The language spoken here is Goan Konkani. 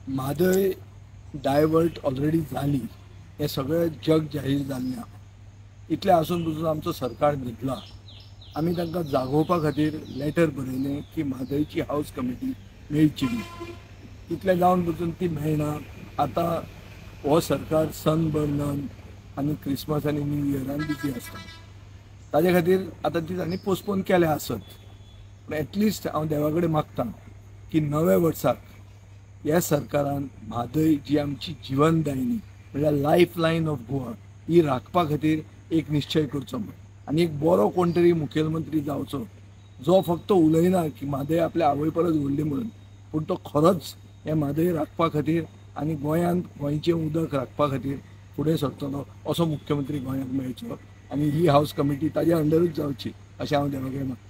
म्हादय डायवर्ट ऑलरेडी जाली हें सगळें जग जाहीर जाल्लें आहा. इतलें आसून पसून आमचो सरकार न्हिदला. आमी तांकां जागोवपा खातीर लेटर बरयलें की म्हादयची हावज कमिटी मेळची. इतलें जावन पसून ती मेळना. आतां हो सरकार सनबर्नान आनी क्रिसमस आनी न्यू इयरान बिजी आसता, ताजे खातीर आतां ती तांणी पोस्टपोन केल्या आसत. पूण एटलिस्ट हांव देवा कडेन मागता की नव्या वर्साक ह्या सरकारान म्हादय जी आमची जिवनदायिनी म्हणल्यार लायफ लायन ऑफ गोवा ही राखपा खातीर एक निश्चय करचो म्हूण, आनी एक बरो कोण तरी मुखेलमंत्री जावचो जो फक्त उलयना की म्हादय आपल्या आवय परस व्हडली म्हणून, पूण तो खरोच हे म्हादय राखपा खातीर आनी गोंयांत गोंयचें उदक राखपा खातीर फुडें सरतलो असो मुख्यमंत्री गोंयांत मेळचो आनी ही हावज कमिटी ताज्या अंडरूच जावची अशें हांव देवा कडेन मागता.